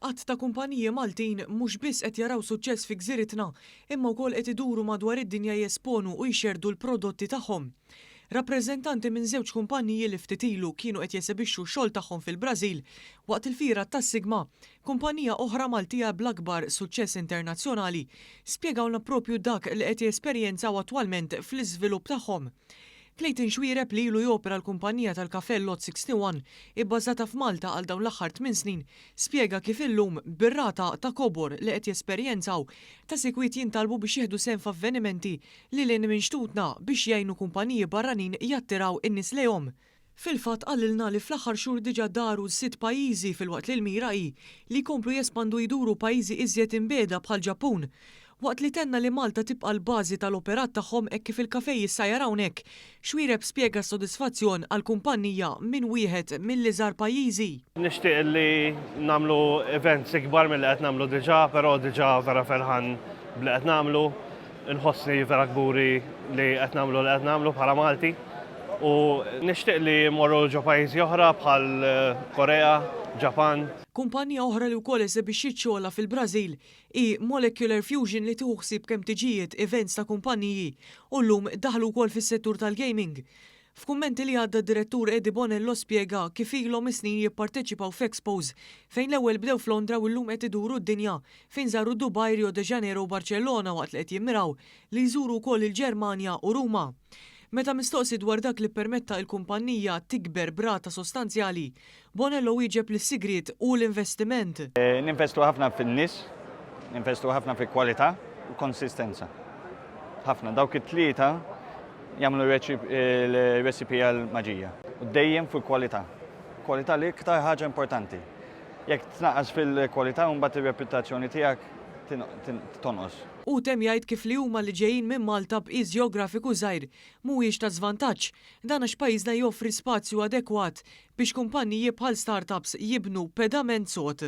Għadd ta' kumpaniji Maltin mhux biss qed jaraw suċċess fi gżiritna imma wkoll qed iduru madwar id-dinja jesponu u jxerrdu l-prodotti tagħhom. Rappreżentanti minn żewġ kumpaniji li ftit ilu kienu qed jesebixxu x-xogħol tagħhom fil-Brażil waqt il-fiera tas-Sigma, kumpanija oħra Maltija bl-akbar suċċess internazzjonali, spjegawlna proprju dak li qed jesperjenzaw attwalment fl-iżvilupp tagħhom. Clayton Xuereb li ilu jopera l-kumpanija tal-kafè Lot 61, ibbażata f'Malta għal dawn l-aħħar tminn snin, spjega kif illum, bir-rata ta' kobor li qed jesperjenzaw, ta' sikwit jintalbu biex jieħdu sehem f'avvenimenti lil hinn minn xtutna biex jgħinu kumpaniji barranin jattiraw in-nies lejhom. Fil-fatt qalilna li fl-aħħar xhur diġà daru sitt pajjiżi filwaqt li l-mira hi li jkomplu jespandu jduru pajjiżi iżjed imbiegħda bħall-Ġappun. Waqt li tenna li Malta tibqa' l-bażi tal-operat tagħhom hekk kif il-kafè jissajjar hawnhekk, Xuereb spjega s-sodisfazzjon għall-kumpanija minn wieħed mill-iżgħar pajjiżi. Nixtieq li nagħmlu events ikbar milli qed nagħmlu diġà, però diġà vera ferħan b'li qed nagħmlu. Inħossni vera kburi li qed nagħmlu li qed nagħmlu bħala Malti u nixtieq li mmorru ġo pajjiżi oħra bħal Korea, Ġapan. Kumpanija oħra li wkoll esebixxiet xogħolha fil-Brażil hi Molecular Fusion li tieħu ħsieb kemm tiġijiet, events ta' kumpaniji u llum daħlu wkoll fis-settur tal-gaming. F'kummenti li għadda d-Direttur Eddie Bonello spjega kif ilhom is-snin jipparteċipaw f'expos fejn l-ewwel bdew f'Londra u llum qed iduru d-dinja fejn żaru Dubai, Rio de Janeiro u Barċellona waqt li qed jimmiraw li jżuru wkoll il-Ġermanja u Ruma. Meta mistoqsi dwar dak li ppermetta il-kumpannija tikber b'rata sostanzjali, Bonello wieġeb li s-sigriet hu l-investiment. Ninvestu ħafna fin-nies, ninvestu ħafna fil-kwalità u konsistenza. Ħafna. Dawk it-tlieta jagħmlu l-recipe għal maġija. U dejjem fuq kwalità. Kwalità l-iktar ħaġa importanti. Jekk tnaqqas fil-kwalità mbagħad ir-reputazzjoni tiegħek tonqos. Hu temm jgħid kif li huma li ġejjin minn Malta b'qies ġeografiku żgħir mhuwiex ta' żvantaġġ. Dan għax pajjiżna joffri spazju adekwat biex kumpanniji bħal startups jibnu pedament sod.